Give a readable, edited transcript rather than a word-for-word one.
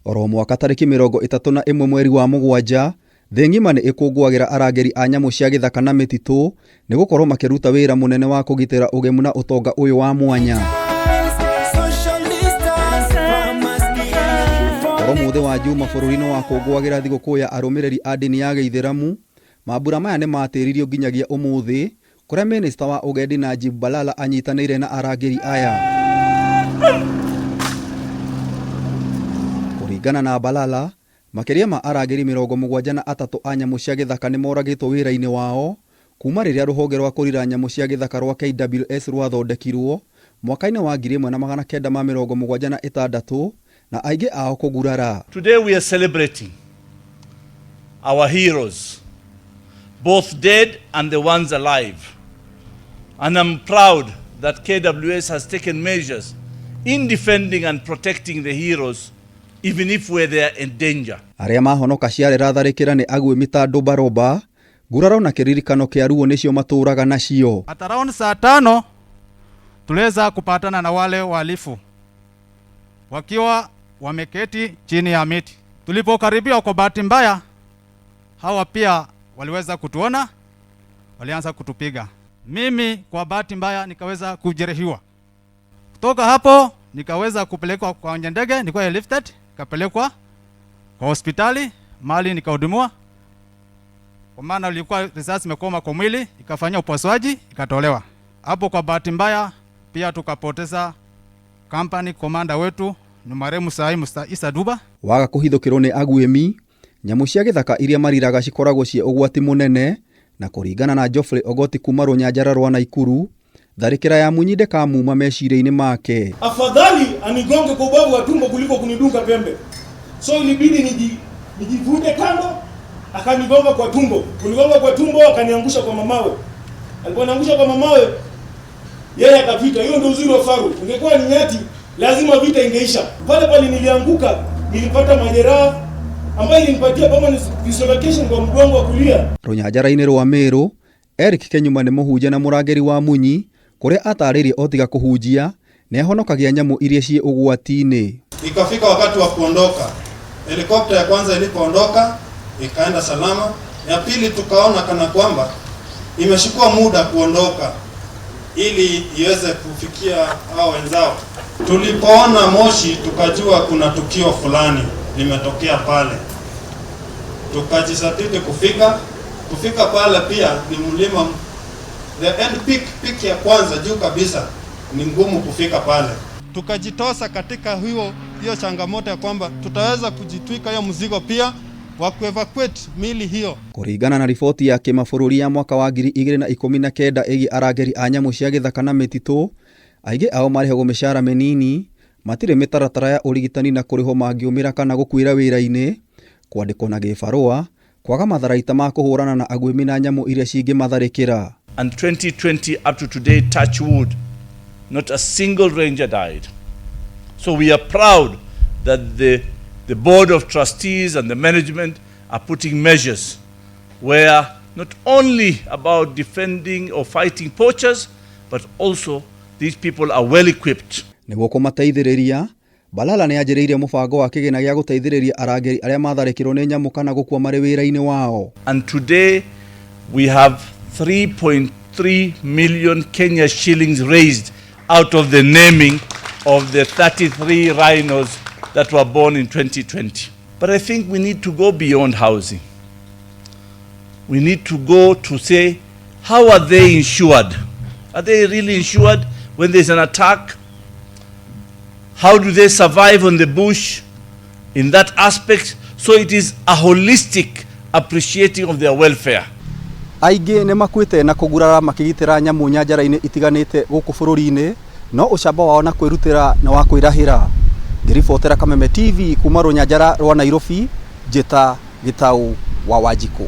Oro mwaka tarĩki 31 mweri wa mũgwanja, thĩ ng'ima nĩ ĩkũngũagĩra arangĩri a nyamũ cia gĩthaka na mĩtitũ nĩ gũkorwo makĩruta wĩra mũnene wa kũgitĩra ũgemu na ũtonga ũyũ wa mwanya. Oro mũthĩ wa Juma bũrũri nĩ wakũngũagĩra thigũkũ ya arũmĩrĩri a ndini ya Gĩithĩramu, mambura maya nĩ matĩririo nginyagia ũmũthĩ kũrĩa minista wa ũgendi Najib Balala anyitanĩire na arangĩri aya. Kũringana na Balala, makĩria ma arangĩri 73 a nyamũ cia gĩthaka nĩ moragĩtwo wĩra-inĩ wao kuma rĩrĩa rũhonge rwa kũrira nyamũ cia gĩthaka rwa KWS rwathondekirwo mwaka-inĩ wa 1976 na aingĩ ao kũgurara. Today we are celebrating our heroes, both dead and the ones alive. And I'm proud that KWS has taken measures in defending and protecting the heroes, even if we're there in danger. Arĩa mahonoka ciarera tharĩkĩra nĩ aguĩmi ta Ndũmbaroba, nguraro na kĩririkano kĩa ruo nĩcio matũraga nacio. At around saa 5 tuliweza kupatana na wale wahalifu wakiwa wameketi chini ya miti. Tulipokaribia, kwa bahati mbaya, hawa pia waliweza kutuona, walianza kutupiga. Mimi kwa bahati mbaya nikaweza kujeruhiwa. Kutoka hapo nikaweza kupelekwa kwa ndege, nilikuwa lifted, nikapelekwa kwa hospitali mahali nikahudumiwa, kwa maana ilikuwa risasi imekoma kwa mwili, ikafanyia upasuaji, ikatolewa. Hapo kwa bahati mbaya pia tukapoteza company commander wetu ni marehemu sahi Mr. Isa Duba. Waga kũhithũkĩrwo nĩ aguĩmi, nyamũ cia gĩthaka iria mariraga cikoragwo ciĩ ũgwati mũnene, na kũringana na Geoffrey Ogoti kuma rũnyanjara rwa Naikuru, tharĩkĩra ya munyi ndĩkamuma meciria-inĩ make. Afadhali anigonge kwa ubavu wa tumbo kuliko kunidunga pembe. So ilibidi nijivute kando, akanigonga kwa tumbo. Kunigonga kwa tumbo akaniangusha kwa mamawe. Aliponiangusha kwa mamawe, yeye akapita. Hiyo ndio uzuri wa faru. Ingekuwa ni nyati, lazima vita ingeisha. Pale pale nilianguka, nilipata majeraha ambayo ilinipatia permanent dislocation kwa mgongo wa kulia. Rũnyanjara-inĩ rwa Meru, Eric Kenyuma nĩ mũhunjia na mũrangĩri wa munyi kũrĩa atarĩirie o tiga kũhunjia nĩ ahonokagia nyamũ iria ciĩ ũgwati-inĩ. Ikafika wakati wa kuondoka, helikopta ya kwanza ilipoondoka ikaenda salama, ya pili tukaona kana kwamba imechukua muda kuondoka ili iweze kufikia hao wenzao. Tulipoona moshi tukajua kuna tukio fulani limetokea pale, tukajisatiti kufika pale. Pia ni mlima, the end peak, peak ya kwanza juu kabisa, ni ngumu kufika pale. Tukajitosa katika hiyo changamoto ya kwamba tutaweza kujitwika hiyo mzigo pia wa kuevacuate mili hiyo. Kũringana na riboti ya kĩmabũrũri ya mwaka wa 2019 ĩgiĩ arangĩri a nyamũ cia gĩthaka na mĩtitũ, aingĩ ao marĩhagwo mĩcara mĩnini, matirĩ mĩtaratara ya ũrigitani na kũrĩhwo mangĩũmĩra kana gũkuĩra wĩra-inĩ, kwandĩkwo na gĩbarũa, kwaga matharaita ma kũhũrana na aguĩmi na nyamũ iria cingĩmatharĩkĩra. And 2020 up to today, touch wood, not a single ranger died. So we are proud that the board of trustees and the management are putting measures where not only about defending or fighting poachers, but also these people are well equipped. Nĩguo kũmateithĩrĩria, Balala nĩ anjĩrĩirie mũbango wa kĩgĩna gĩa gũteithĩrĩria arangĩri arĩa matharĩkĩrwo nĩ nyamũ kana gũkua marĩ wĩra-inĩ wao. And today we have 3.3 million Kenya shillings raised out of the naming of the 33 rhinos that were born in 2020. But I think we need to go beyond housing. We need to go to say, how are they insured? Are they really insured when there's an attack? How do they survive on the bush in that aspect? So it is a holistic appreciating of their welfare. Aingĩ nĩ makuĩte na kũgurara makĩgitĩra nyamũ nyanjara-inĩ itiganĩte gũkũ bũrũri-inĩ, no ũcamba wao na kwĩrutĩra nĩ wa kwĩrahĩra. Ngĩribotera Kameme TV kuma rũnyanjara rwa Nairobi, njĩta Gĩtaũ wa Wanjikũ.